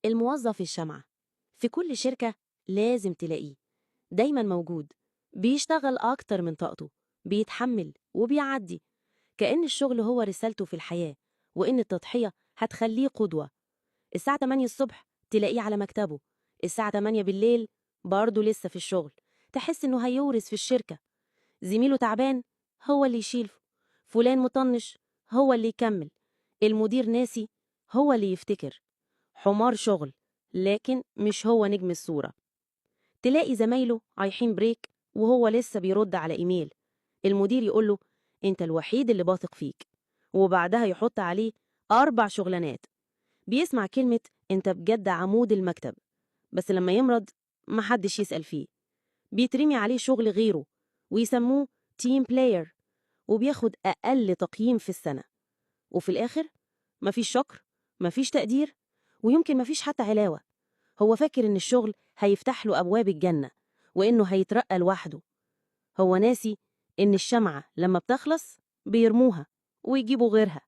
الموظف الشمعة في كل شركة لازم تلاقيه دايما موجود، بيشتغل أكتر من طاقته، بيتحمل وبيعدي، كأن الشغل هو رسالته في الحياة، وإن التضحية هتخليه قدوة. الساعة 8 الصبح تلاقيه على مكتبه، الساعة 8 بالليل برضه لسه في الشغل، تحس إنه هيورث في الشركة. زميله تعبان هو اللي يشيله، فلان مطنش هو اللي يكمل، المدير ناسي هو اللي يفتكر. حمار شغل، لكن مش هو نجم الصورة. تلاقي زمايله رايحين break وهو لسه بيرد على إيميل. المدير يقوله أنت الوحيد اللي باثق فيك، وبعدها يحط عليه 4 شغلانات. بيسمع كلمة أنت بجد عمود المكتب، بس لما يمرض محدش يسأل فيه. بيترمي عليه شغل غيره ويسموه team player، وبياخد أقل تقييم في السنة. وفي الآخر مفيش شكر، مفيش تقدير، ويمكن مفيش حتى علاوة. هو فاكر إن الشغل هيفتح له أبواب الجنة وإنه هيترقى لوحده. هو ناسي إن الشمعة لما بتخلص بيرموها ويجيبوا غيرها.